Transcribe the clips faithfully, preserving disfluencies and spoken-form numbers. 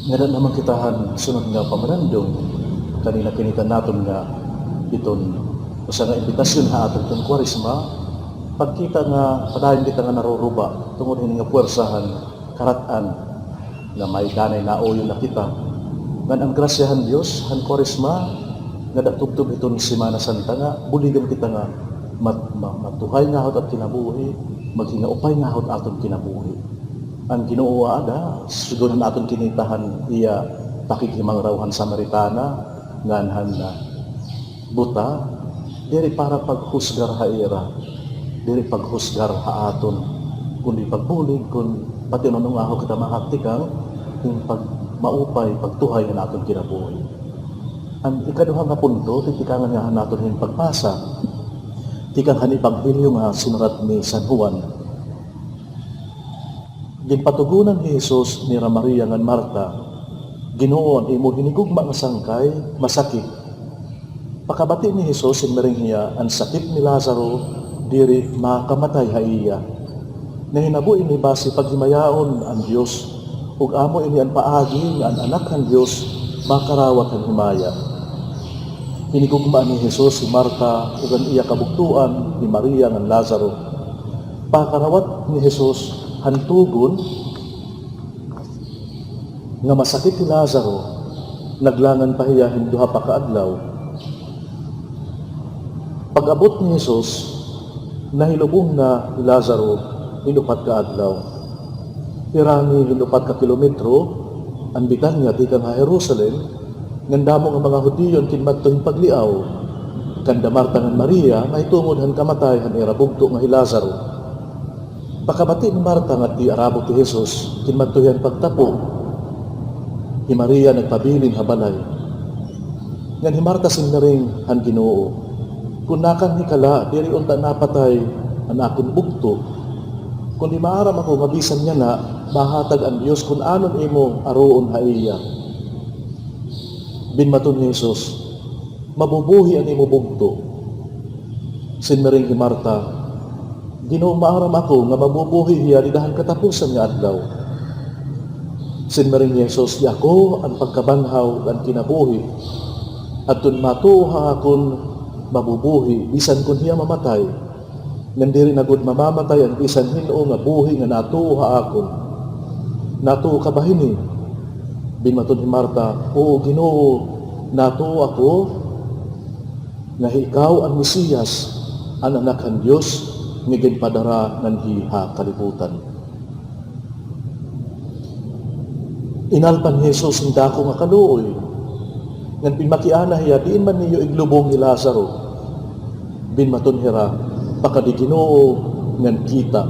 Ngada naman kita han sunod nga pamanandong, kanina kinita naton nga iton usa nga imbitasyon ha aton iton Kwaresma, pagkita nga padayon kita nga naruruba tungod hini nga puwersa han karat-an nga may danay nauyon na kita. Ngan an grasya han Dios han Kwaresma, ngada tubtob hiton Semana Santa nga buligan kita nga mat-, ma-, matuhay ngahot an kinabuhi, maghingaupay ngahot aton kinabuhi. An Ginoo aada, sugon han aton kinita han iya pakighimangraw han Samaritana, ngan han, ah, buta, diri para paghusgar ha ira, diri paghusgar ha aton, kundi pagbulig kon pati ano nga aho kita mahaktikang, hin pagmaupay, pagtuhay han aton kinabuhi. An ikaduha nga punto, titikangan nga naton hin pagbasa tikang han Ebanghelyo nga sinurat ni San Juan. Ginpatugonan hi Jesus nira Maria ngan Marta, "Ginoo, an imo hinigugma nga sangkay masakit." Pakabati ni Jesus, sinmiring hiya, "An sakit ni Lazaro diri makamatay ha iya. Nahinabo ini basi paghimayaon an Dios, ug amo ini an paagi nga an Anak han Dios makarawat han himaya." Hinigugma ni Jesus hi Marta ug an iya kabugtoan, hi Maria ngan Lazaro. Pagkarawat ni Jesus han tugon nga masakit hi Lazaro, naglangan pa hiya hin duha pa ka adlaw. Pag-abot ni Jesus, nahilubong na hi Lazaro hin upat ka adlaw. Pirani hin upat ka kilometro an Betania tikang ha Jerusalem, ngan damo nga mga Hudiyo an kinmadto hin pagliaw. Kanda Marta ngan Maria, mahitungod han kamatay han ira bugto nga hi Lazaro. Pakabati ni Marta ngadto arabot hi Jesus, kinmadto hiya hin pagtapo. Hi Maria nagpabilin ha balay. Ngan hi Marta sinmiring han Ginoo, "Kon nakanhi ka la, diri unta napatay an akon bugto. Kundi maaram ako nga bisan yana, mahatag an Dios kon ano an imo aroon ha iya." Binmaton ni Jesus, "Mabubuhi an imo bugto." Sinmiring hi Marta, "Ginoo, maaram ako nga mabubuhi hiya dida han katapusan nga adlaw." Sinmiring ni Jesus, "Hi ako an pagkabanhaw ug an kinabuhi. Adton matuo ha akon, mabubuhi, bisan kon hiya mamatay. Ngan diri na gud mamamatay an bisan hin-o nga buhi nga natuo ha akon. Natuo ka ba hini?" Binmaton hi Marta, "Oo, Ginoo, natuo ako nga hi ikaw an Mesiyas, an Anak han Dios, nga ginpadara nganhi ha kalibutan." Inalpan hi Jesus hin dako nga kaluoy, ngan pinmakiana hiya, "Diin man niyo iglubong hi Lazaro?" Binmaton hira, "Pakadi, Ginoo, ngan kita."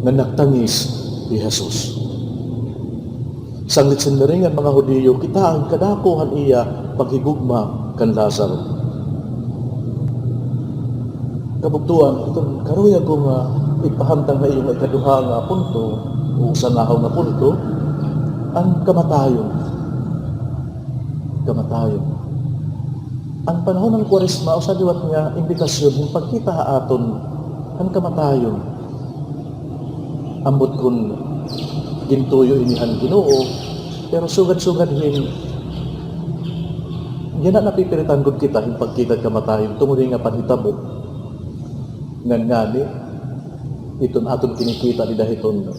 Ngan nagtangis hi Jesus. Sanglit sinmiring an mga Hudiyo, kitaa an kadako han iya paghigugma kan Lazaro. Kabugtoan, iton karuyag ko nga ipahantang ha iyo nga ikaduha nga punto, o usa nga ahaw nga punto, an kamatayon. Kamatayon. An panahon han Kwaresma, usa liwat nga imbitasyon hin pagkita ha aton han kamatayon. Ambot kon gintuyo ini han Ginoo, pero sugad-sugad hin, yana napipiritan gud kita hin pagkita han kamatayon tungod hin nga panhitabo. Ngan ngani, iton aton kinikita dida hiton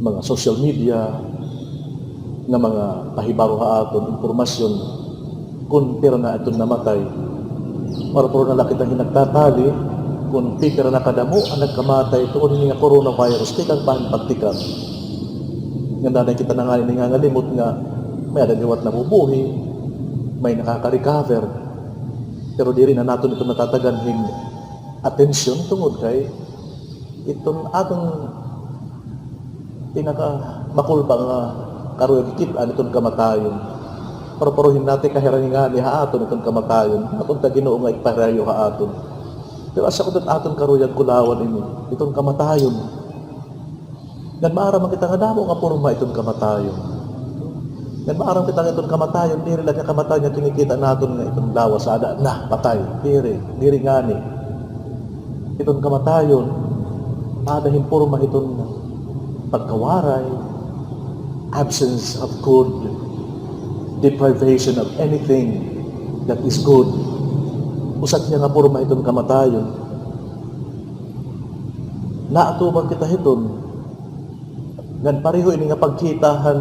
mga social media, nga mga pahibaro ha aton, impormasyon, kon pira na iton namatay. Purpuro na la kita hin nagtatali kon pipira na kadamo an nagkamatay tungod hini nga coronavirus, tikang pa hin pagtikang. Ngan danay kita na ngani nangangalimot nga may-ada liwat nabubuhi, may nakaka-recover. Pero diri na naton ito natatagan hin atensyon tungod kay iton aton pinakamakulba nga karuyag kit-an iton kamatayon. Purpurohi naton kahirani ngani ha aton iton kamatayon. Aton ta Ginoo nga igpahirayo ha aton. Pero asya ko iton aton karuyag kulawan ini, iton kamatayon. Ngan maaram man kita nga damo nga porma iton kamatayon. Ngan maaram kita nga iton kamatayon, diri la nga kamatayon nga kinikita naton nga iton lawas, aada na, patay. Diri, diri ngani. Iton kamatayon, aada hin porma hiton pagkawaray, absence of good, deprivation of anything that is good. Usa hiya nga porma hiton kamatayon. Naatubang kita hiton. Ngan pareho ini nga pagkita han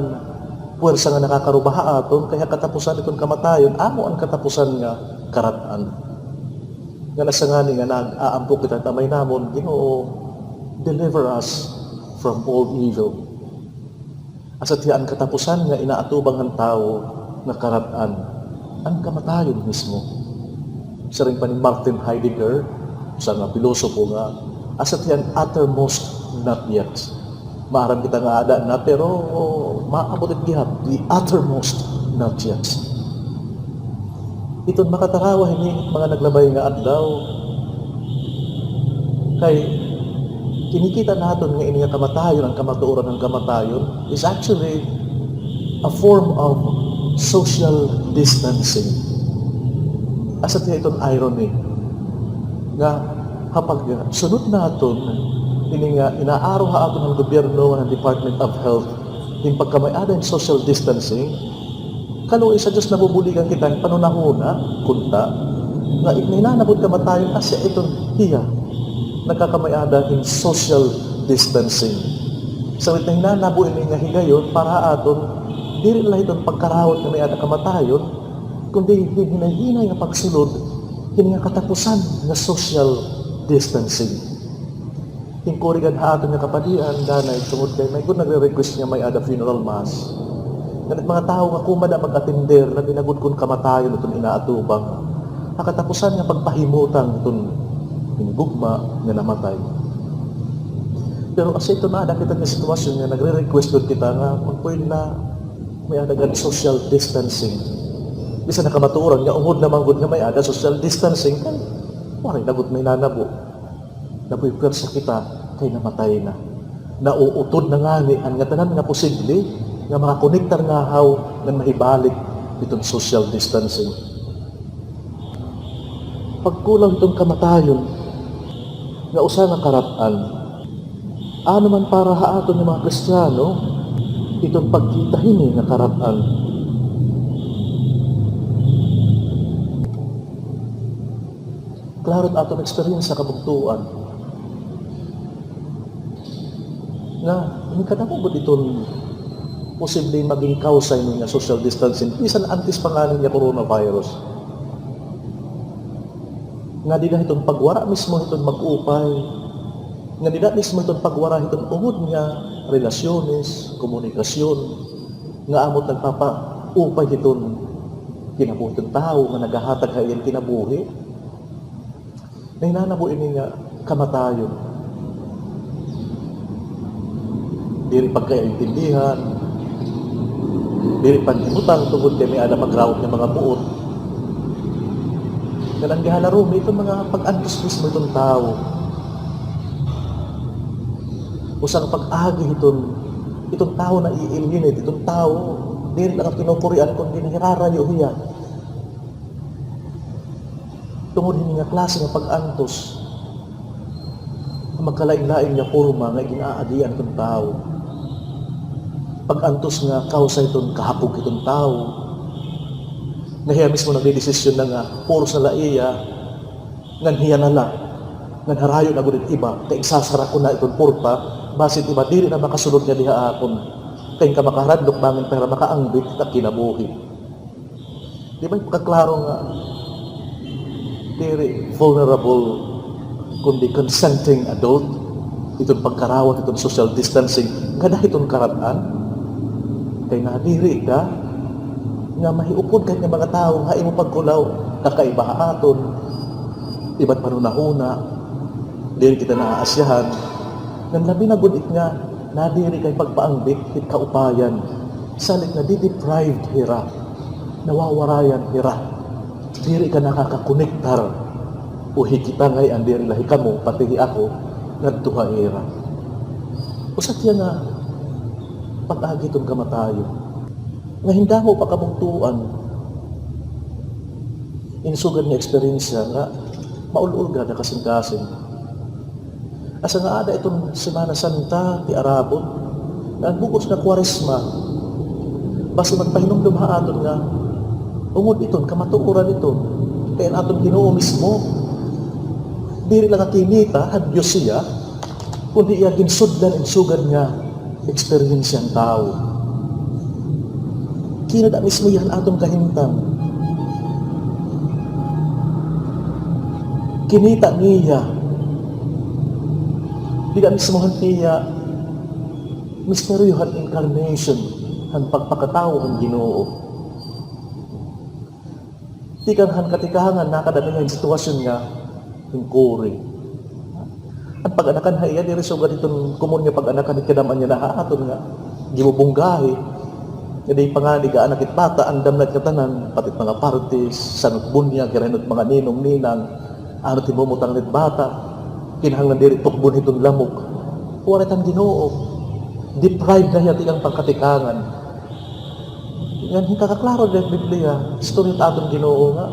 puwersa nga nakakaruba ha aton, kay ha katapusan hiton kamatayon, amo an katapusan nga karat-an. Ngan asa ngani nga nag-aampo kita hit Amay namon, Ginoo, deliver us from all evil. Asya hiya an katapusan nga inaatubang han tawo nga karat-an, an kamatayon mismo. Siring pa ni Martin Heidegger, usa nga pilosopo, nga asya hiya an uttermost nothingness. Maaram kita nga aada na, pero maabot it gihap, the uttermost nothingness. Iton makatarawa hini mga naglabay nga adlaw. Kay kinikita naton nga ini nga kamatayon, an kamatuoran han kamatayon, is actually a form of social distancing. Asya hiya iton irony nga ha pagsunod naton ini nga inaaro ha aton han gobyerno, han Department of Health, hin pagkamay-ada hin social distancing, kaluoy sa Dios, nabubuligan kita hin panhunahuna, kunta, nga it nahinanabo it kamatayon, asya iton hiya nagkakamay-ada hin social distancing. Sa it nahinanabo ini nga higayon para ha aton, diri la hiton pagkarawat nga may-ada kamatayon, kundi hin hinay-hinay nga pagsulod hini nga katapusan nga social distancing. Hinkuri gad ha aton nga kapadian, danay, tungod kay may gud nagre-request nga may-ada funeral mass. Ngan it mga tawo nga kuan na mag-atender, labi na gud kon kamatayon iton inaatubang. Ha katapusan nga pagpahimutang iton hinigugma nga namatay. Pero asya iton aada kita nga sitwasyon nga nagre-request gud kita nga kon pwede la may-ada gad social distancing. Bisan ha kamatuoran nga ungod na man gud nga may-ada social distancing, kay waray na gud nahinanabo. Napupuwersa kita kay namatay na. Nauutod na ngani an ngatanan nga posible nga makakonektar ngahaw ngan mahibalik iton social distancing. Pagkulaw hiton kamatayon nga usa nga karat-an. Ano man para ha aton nga mga Kristiyano iton pagkita hini nga karat-an? Klaro it aton eksperyensya kabugtoan nga hinkadamo gud iton posibleng maging kawsa hini nga social distancing, bisan antes pa ngani nga coronavirus. Nga dida hiton pagwara mismo hiton mag-upay, nga dida mismo hiton pagwara hiton ungod nga relasyones, komunikasyon, nga amo it nagpapaupay hiton kinabuhi hiton tawo nga nagahatag ha iya hin kinabuhi. Nahinanabo ini nga kamatayon. Diri pagkaintindihan, diri panhimutang tungod kay may-ada pagrawat nga mga buot. Ngan an gihalarom, iton mga pag-antos mismo hiton tawo. Usa nga pag-agi hiton, iton tawo na-alienate, iton tawo diri la kinukurian kundi nahirarayo hiya. Tungod hini nga klase nga pag-antos, magkalain-lain nga porma nga gin-aagian hiton tawo. Pag-antos nga kawsa hiton kahapog hiton tawo, nga hiya mismo nagdedesisyon na nga puros na la iya, ngan hiya na la, ngan harayo na gud it iba, kay igsasara ko na iton porta, basi it iba diri na makasulod ngadi ha akon, kay inka makahadlok bangin pa hira makaangbik ha kinabuhi. Di ba, kaklaro nga diri vulnerable, kundi consenting adult iton pagkarawat hiton social distancing ngada hiton karat-an? Kay nadiri ka nga mahiupod ka nga mga tawo ha imo pagkulaw, kakaiba ha aton, iba it panhunahuna, diri kita naaasyahan, ngan labi na gud it nga nadiri kay pagpaangbik hit kaupayan, salit nga de-deprived hira, nawawarayan hira. Diri ka nakakakonektar o hikita ngay-an diri la hikamo, pati hi ako, ngadto ha ira. Usa hiya nga pag-agi hiton kamatayon. Nga hindamo pa kabugtoan, in sugad nga eksperyensya nga maul-ol gad ha kasingkasing. Asa nga aada iton Semana Santa ti Arabon, nga an bug-os nga Kwaresma, Basi magpahinumdom ha aton nga ungod iton, kamatuoran iton. Kay an aton Ginoo mismo, diri la nga kinita han Dios hiya, kundi iya ginsudlan in sugad nga eksperyensya han tawo. Kinita mismo hiya han aton kahimtang. Kinita niya. Dida mismo han iya misteryo han incarnation, han pagpakatawo han Ginoo. Tikang han katikangan, nakada niya hin sitwasyon nga hinkuri. An pag-anakan ha iya, diri sugad iton komon nga pag-anakan hit kadam-an niya na ha aton nga gibubunggahi. Nga diri pa ngani ga-anak it bata, andam na it ngatanan, pati it mga parties, sanot bunyag, hira hino't mga ninong, ninang, ano it himumutang hit bata, kinahanglan diri tukbon hiton lamok. Waray it han Ginoo. Deprived na hiya tikang pangkatikangan. Ngan hinkakaklaro dida ha Biblia, istorya hit aton Ginoo nga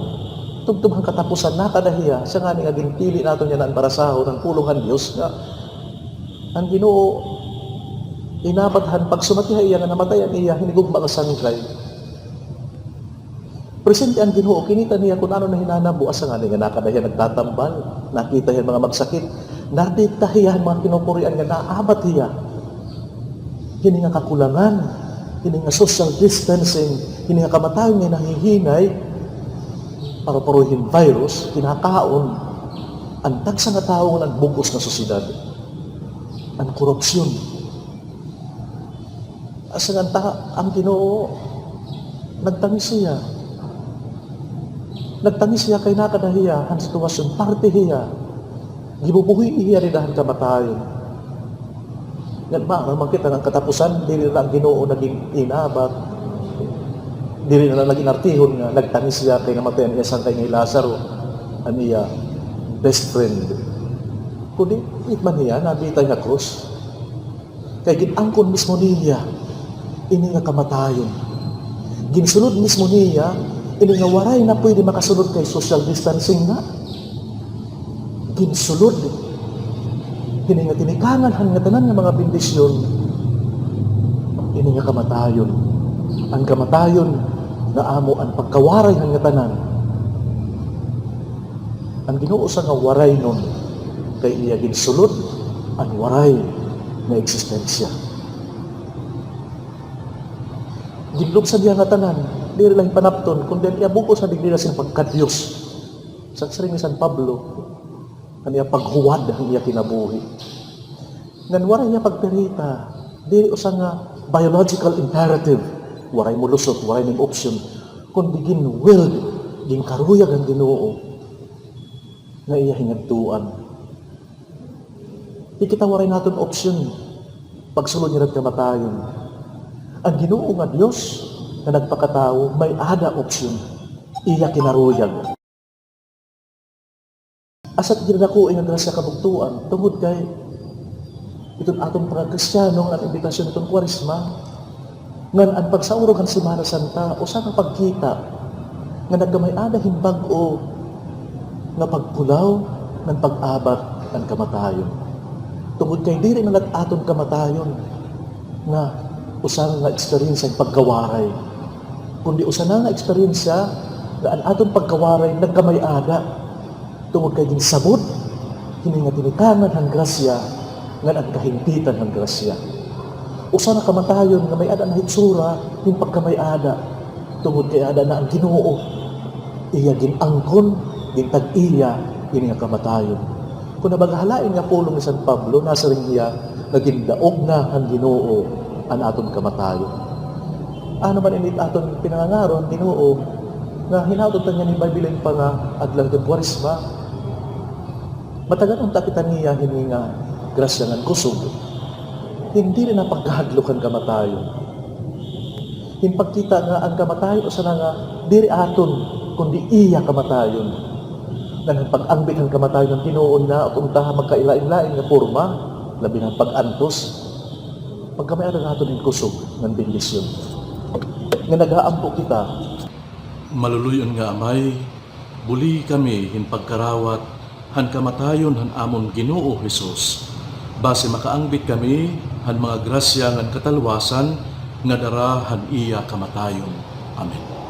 tubtob han katapusan, nakada hiya, siya ngani nga ginpili naton yana an barasahon, an pulong han Dios nga an Ginoo inabat han pagsumat ha iya nga namatay an iya hinigugma nga sangkay. Presente an Ginoo, kinita niya kon ano an nahinanabo, asa ngani nga nakada hiya nagtatambal, nakita hiya an mga magsakit, nakita hiya an mga kinukurian nga naabat hiya. Hini nga kakulangan, hini nga social distancing, hini nga kamatayon nga nahihinay, pareho-pareho hin virus, kinakaon an tagsa nga tawo ngan an bug-os nga sosyedad. An korupsyon. Asa nga an ta-, an Ginoo, nagtangis hiya. Nagtangis hiya kay nakada hiya han sitwasyon, parte hiya. Gibubuhii hiya dida han kamatayon. Ngan maaram man kita nga an katapusan, diri na la an Ginoo nagin inabat. Diri na la nagin artihon nga nagtangis hiya kay namatay an iya sangkay nga hi Lazaro, an iya best friend. Kundi, it man hiya, nabitay ha krus. Kay gin-angkon mismo niya ini nga kamatayon. Ginsulod mismo niya ini nga waray na pwede makasulod kay social distancing na. Ginsulod ini nga tinikangan han ngatanan nga mga bendisyon, ini nga kamatayon. An kamatayon nga amo an pagkawaray han ngatanan. An Ginoo usa nga waraynon, kay iya ginsulod an waray nga eksistensya. Ginlubsan hiya ngatanan, diri la hin panapton, kundi an iya bug-os nga dignidad sin pagka-Dios. Sa siring ni San Pablo, an iya paghuwad han iya kinabuhi. Ngan waray hiya pagpirita, diri usa nga biological imperative. Waray mo lusot, waray nim option. Kundi gin-willed, ginkaruyag han Ginoo nga iya hingadtuan. Di kita waray naton option pagsulod nira han kamatayon. An Ginoo nga Dios nga nagpakatawo, may-ada option. Iya kinaruyag. Asya it ginadakoi nga grasya kabugtoan, tungod kay iton aton pagka-Kristiyano ngan an imbitasyon hiton Kwaresma, ngan an pagsaurog han Semana Santa, usa ka pagkita nga nagkamay-ada hin bag-o nga pagkulaw ngan pag-abat han kamatayon. Tungod kay diri na la it aton kamatayon nga usa nga eksperyensya hin pagkawaray, kundi usa na nga eksperyensya nga an aton pagkawaray nagkamay-ada. Tungod kay ginsabot hini nga tinikangan han grasya ngan an kahingpitan han grasya. Usa nga kamatayon nga may-ada na hitsura hin pagkamay-ada, tungod kay ada na an Ginoo. Iya gin-angkon, gintag-iya ini nga kamatayon. Kon nabagahalain nga pulong ni San Pablo, nasiring hiya nga gindaog na han Ginoo an aton kamatayon. Ano man ini it aton pinangangaron, Ginoo, nga hinaot unta niyan hin mahibilin pa nga adlaw hiton Kwaresma. Matagan unta kita niya hini nga grasya ngan kusog. Hin diri na pagkahadlok han kamatayon. Hin pagkita nga an kamatayon usa na nga diri aton, kundi iya kamatayon. Ngan an pag-angbit han kamatayon han Ginoo, hinaot unta ha magkailain-lain nga porma, labi na han pag-antos. Pagkamay-ada naton hin kusog ngan bendisyon. Nga nagaampo kita. Maluloy-on nga Amay, buli kami hin pagkarawat han kamatayon han amon Ginoo Jesus. Basi makaangbit kami han mga grasya ngan katalwasan nga dara han iya kamatayon. Amen.